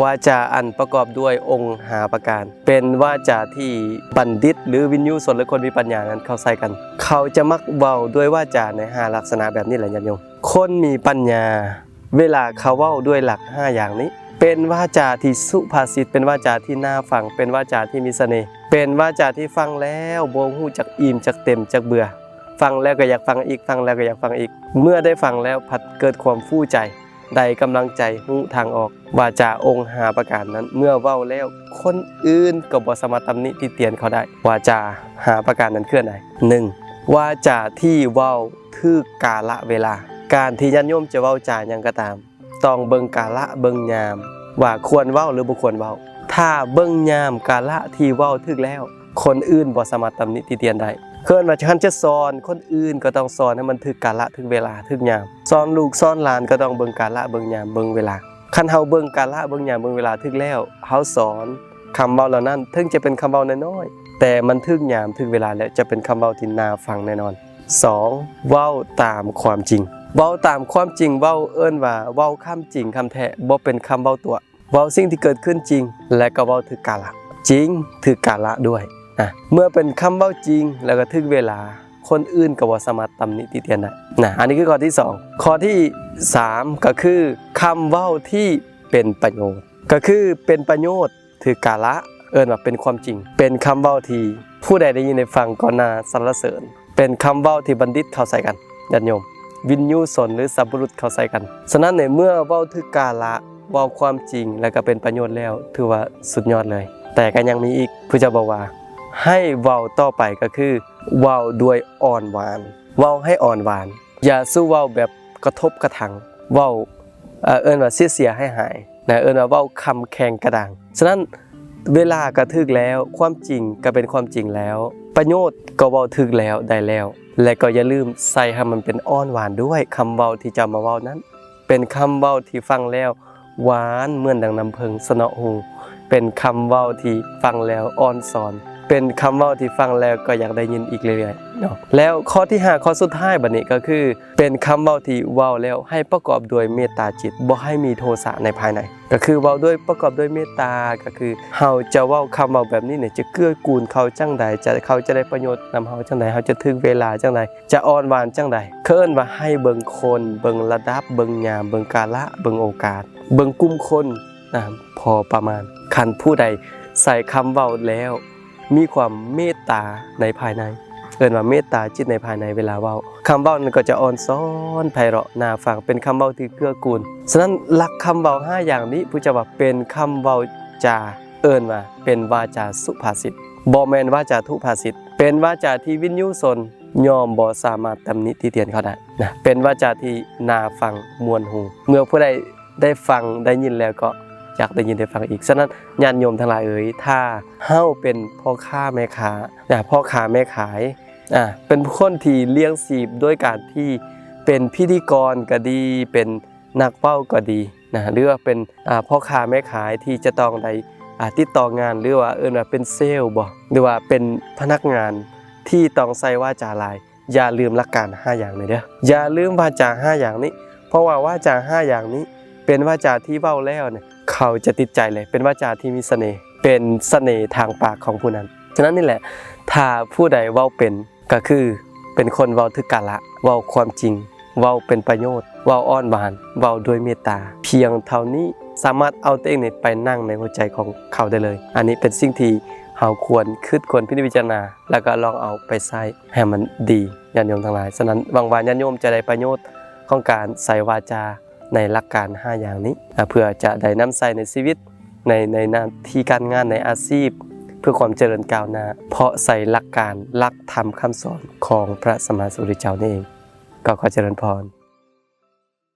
ວາຈາອັນປະກອບດ້ວຍອົງຫ້າປະການ ເປັນວາຈາທີ່ບັນດິດ ຫຼື ວິນຍູຊົນ ຫຼື ຄົນມີປັນຍານັ້ນເຂົາໃຊ້ກັນ. ເຂົາຈະມັກເວົ້າດ້ວຍວາຈາໃນຫ້າລັກສະນະແບບນີ້ແຫຼະ ຍາດໂຍມ. ຄົນມີປັນຍາ ເວລາເຂົາເວົ້າດ້ວຍຫຼັກຫ້າຢ່າງນີ້ ເປັນວາຈາທີ່ສຸພາສິດ, ເປັນວາຈາທີ່ໜ້າຟັງ, ເປັນວາຈາທີ່ມີສະເໜ່, ເປັນວາຈາທີ່ຟັງແລ້ວບໍ່ຮູ້ຈັກອີ່ມ, ຈັກເຕັມ, ຈັກເບື່ອ. ຟັງແລ້ວກໍຢາກຟັງອີກ, ຟັງແລ້ວກໍຢາກຟັງອີກ. ເມື່ອໄດ້ຟັງແລ້ວພັດເກີດຄວາມຟູໃຈ, ໄດ້ກຳລັງໃຈ, ຮູ້ທາງອອກ. ວາຈາອົງຫ້າປະການນັ້ນ ເມື່ອເວົ້າແລ້ວ ຄົນອື່ນກໍບໍ່ສາມາດຕຳໜິຕິຕຽນເຂົາໄດ້. ວາຈາຫ້າປະການນັ້ນຄືອັນໃດ? ໜຶ່ງ, ວາຈາທີ່ເວົ້າຖືກກາລະເວລາ. ການທີ່ຍາດໂຍມຈະເວົ້າຈາຫຍັງກໍຕາມ ຕ້ອງເບິ່ງກາລະເບິ່ງຍາມວ່າຄວນເວົ້າ ຫຼື ບໍ່ຄວນເວົ້າ. ຖ້າເບິ່ງຍາມກາລະທີ່ເວົ້າຖືກແລ້ວ ຄົນອື່ນບໍ່ສາມາດຕຳໜິຕິຕຽນໄດ້. ເອີ້ນວ່າຄັນຈະສອນຄົນອື່ນ ກໍຕ້ອງສອນໃຫ້ມັນຖືກກາລະ ຖືກເວລາ ຖືກຍາມ. ສອນລູກສອນຫຼານກໍຕ້ອງເບິ່ງກາລະເບິ່ງຍາມເບິ່ງເວລາ. ຄັນເຮົາເບິ່ງກາລະເບິ່ງຍາມເບິ່ງເວລາຖືກແລ້ວ ເຮົາສອນ ຄຳເວົ້າເຫຼົ່ານັ້ນເຖິງຈະເປັນຄຳເວົ້ານ້ອຍໆ ແຕ່ມັນຖືກຍາມຖືກເວລາແລ້ວ ຈະເປັນຄຳເວົ້າທີ່ໜ້າຟັງແນ່ນອນ. ສອງ, ເວົ້າຕາມຄວາມຈິງ. ເວົ້າຕາມຄວາມຈິງ ເວົ້າ ເອີ້ນວ່າເວົ້າຄຳຈິງຄຳແທ້ ບໍ່ເປັນຄຳເວົ້າຕົວະ. ເວົ້າສິ່ງທີ່ເກີດຂຶ້ນຈິງ ແລະ ກໍເວົ້າຖືກກາລະ. ຈິງ ຖືກກາລະດ້ວຍ. ອາ ເມື່ອເປັນຄຳເວົ້າຈິງ ແລ້ວກໍຖືກເວລາ ຄົນອື່ນກໍບໍ່ສາມາດຕຳໜິຕິຕຽນໄດ້ນະ. ອັນນີ້ຄືຂໍ້ທີສອງ. ຂໍ້ທີສາມ ກໍຄືຄຳເວົ້າທີ່ເປັນປະໂຫຍດ ກໍຄືເປັນປະໂຫຍດ ຖືກກາລະ ເອີ້ນວ່າເປັນຄວາມຈິງ ເປັນຄຳເວົ້າທີ່ຜູ້ໃດໄດ້ຍິນໄດ້ຟັງກໍໜ້າສັນລະເສີນ ເປັນຄຳເວົ້າທີ່ບັນດິດເຂົາໃຊ້ກັນ ຍາດໂຍມ ວິນຍູຊົນ ຫຼື ສັບບຸລຸດເຂົາໃຊ້ກັນ. ສະນັ້ນເນ ເມື່ອເວົ້າຖືກກາລະ ເວົ້າຄວາມຈິງ ແລະ ກໍເປັນປະໂຫຍດແລ້ວ ຖືວ່າສຸດຍອດເລີຍ. ແຕ່ກໍຍັງມີອີກ ພະເຈົ້າບອກວ່າ ໃຫ້ເວົ້າຕໍ່ໄປກໍຄືເວົ້າດ້ວຍອ່ອນຫວານ ເວົ້າໃຫ້ອ່ອນຫວານ ຢ່າສູ່ເວົ້າແບບກະທົບກະທັງ ເວົ້າ ເອີ ເອີ້ນວ່າເສຍໆຫາຍໆນະ ເອີ້ນວ່າເວົ້າຄຳແຂງກະດ້າງ. ສະນັ້ນ ເວລາກໍຖືກແລ້ວ ຄວາມຈິງກໍເປັນຄວາມຈິງແລ້ວ ປະໂຫຍດກໍເວົ້າຖືກແລ້ວ ໄດ້ແລ້ວ ແລະ ກໍຢ່າລືມໃສ່ໃຫ້ມັນເປັນອ່ອນຫວານດ້ວຍ. ຄຳເວົ້າທີ່ເຈົ້າມາເວົ້ານັ້ນ ເປັນຄຳເວົ້າທີ່ຟັງແລ້ວຫວານເໝືອນດັ່ງນ້ຳເຜິ້ງສະເນາະຫູ ເປັນຄຳເວົ້າທີ່ຟັງແລ້ວອ່ອນຊອນ ເປັນຄຳເວົ້າທີ່ຟັງແລ້ວກໍຢາກໄດ້ຍິນອີກເລື້ອຍໆເນາະ. ແລ້ວຂໍ້ທີຫ້າ ຂໍ້ສຸດທ້າຍບັດນີ້ກໍຄື ເປັນຄຳເວົ້າທີ່ເວົ້າແລ້ວໃຫ້ປະກອບດ້ວຍເມດຕາຈິດ ບໍ່ໃຫ້ມີໂທສະໃນພາຍໃນ ກໍຄືເວົ້າດ້ວຍ ປະກອບດ້ວຍເມດຕາ ກໍຄືເຮົາຈະເວົ້າຄຳເວົ້າແບບນີ້ນີ້ ຈະເກື້ອກູນເຂົາຈັ່ງໃດ ຈະ ເຂົາຈະໄດ້ປະໂຫຍດນຳເຮົາຈັ່ງໃດ ເຮົາຈະຖືກເວລາຈັ່ງໃດ ຈະອ່ອນຫວານຈັ່ງໃດ. ເຂົາເອີ້ນວ່າໃຫ້ເບິ່ງຄົນ ເບິ່ງລະດັບ ເບິ່ງຍາມ ເບິ່ງກາລະ ເບິ່ງໂອກາດ ເບິ່ງກຸ່ມຄົນນະ ພໍປະມານ. ຄັນຜູ້ໃດໃຊ້ຄຳເວົ້າແລ້ວ ມີຄວາມເມດຕາໃນພາຍໃນ ເອີ້ນວ່າເມດຕາຈິດໃນພາຍໃນເວລາເວົ້າ ຄຳເວົ້ານັ້ນກໍຈະອ່ອນຊອນ ໄພເລາະ ໜ້າຟັງ ເປັນຄຳເວົ້າທີ່ເກື້ອກູນ. ສະນັ້ນ ຫຼັກຄຳເວົ້າຫ້າຢ່າງນີ້ ພະເຈົ້າວ່າເປັນຄຳເວົ້າຈາ ເອີ້ນວ່າເປັນວາຈາສຸພາສິດ ບໍ່ແມ່ນວາຈາທຸພາສິດ ເປັນວາຈາທີ່ວິນຍູຊົນຍ່ອມບໍ່ສາມາດຕຳໜິຕິຕຽນເຂົາໄດ້ນະ ເປັນວາຈາທີ່ໜ້າຟັງມ່ວນຫູ. ເມື່ອຜູ້ໃດ ໄດ້ຟັງໄດ້ຍິນແລ້ວກໍຢາກໄດ້ຍິນໄດ້ຟັງອີກ. ສະນັ້ນ ຍາດໂຍມທັງຫຼາຍເອີຍ ຖ້າເຮົາເປັນພໍ່ຄ້າແມ່ຄ້າ ນະ ພໍ່ຄ້າແມ່ຂາຍ ອາ ເປັນຄົນທີ່ລ້ຽງຊີບດ້ວຍການທີ່ເປັນພິທີກອນກໍດີ ເປັນນັກເວົ້າກໍດີນະ ຫຼືວ່າເປັນ ອາ ພໍ່ຄ້າແມ່ຂາຍທີ່ຈະຕ້ອງໄດ້ ອາ ຕິດຕໍ່ງານ ຫຼືວ່າເອີ້ນວ່າເປັນເຊວບໍ ຫຼືວ່າເປັນພະນັກງານທີ່ຕ້ອງໃຊ້ວາຈາຫຼາຍ ຢ່າລືມຫຼັກການຫ້າຢ່າງນີ້ເດີ້ ຢ່າລືມວາຈາຫ້າຢ່າງນີ້ ເພາະວ່າວາຈາຫ້າຢ່າງນີ້ ເປັນວາຈາທີ່ເວົ້າແລ້ວເນຍ ເຂົາຈະຕິດໃຈເລີຍ ເປັນວາຈາທີ່ມີສະເໜ່ ເປັນສະເໜ່ທາງປາກຂອງຜູ້ນັ້ນ. ສະນັ້ນນີ້ແຫຼະ ຖ້າຜູ້ໃດເວົ້າເປັນ ກໍຄືເປັນຄົນເວົ້າຖືກກາລະ ເວົ້າຄວາມຈິງ ເວົ້າເປັນປະໂຫຍດ ເວົ້າອ່ອນຫວານ ເວົ້າດ້ວຍເມດຕາ ພຽງເທົ່ານີ້ ສາມາດເອົາຕົວເອງນີ້ໄປນັ່ງໃນຫົວໃຈຂອງເຂົາໄດ້ເລີຍ. ອັນນີ້ເປັນສິ່ງທີ່ເຮົາຄວນຄິດ ຄວນພິນິດພິຈາລະນາ ແລ້ວກໍລອງເອົາໄປໃຊ້ໃຫ້ມັນດີ ຍາດໂຍມທັງຫຼາຍ. ສະນັ້ນ ຫວັງວ່າຍາດໂຍມຈະໄດ້ປະໂຫຍດຂອງການໃຊ້ວາຈາໃນຫຼັກການຫ້າຢ່າງນີ້ ເພື່ອຈະໄດ້ນຳໃຊ້ໃນຊີວິດ ໃນ ໃນໜ້າທີ່ການງານ ໃນອາຊີບ ເພື່ອຄວາມຈະເລີນກ້າວໜ້າ ເພາະໃຊ້ຫຼັກການ ຫຼັກທຳຄຳສອນຂອງພະສຳມາສຳພຸດທະເຈົ້ານີ້ເອງ. ກໍຂໍຈະເລີນພອນ.